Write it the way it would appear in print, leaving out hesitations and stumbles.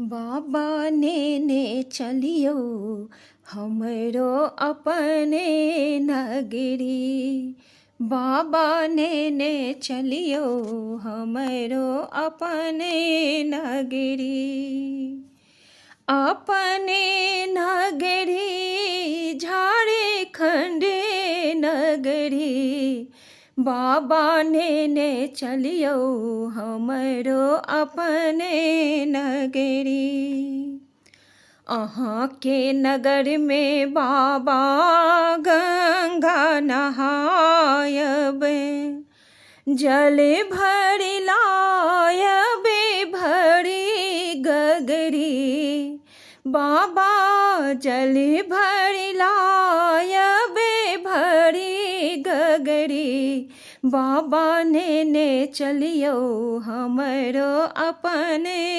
बाबा नेने चलियौ हमरो अपने नगरी। बाबा नेने चलियौ हमरो अपने नगरी। अपने नगरी झारखण्ड नगरी। बाबा नेने चलियौ हमरो अपने नगरी। अहाँके नगरमे बाबा गङ्गा नहायब, जल भरि लायब भरि गगरी। बाबा जल भरि लायब भरि गगरी। बाबा नेने चलियौ हमरो अपने।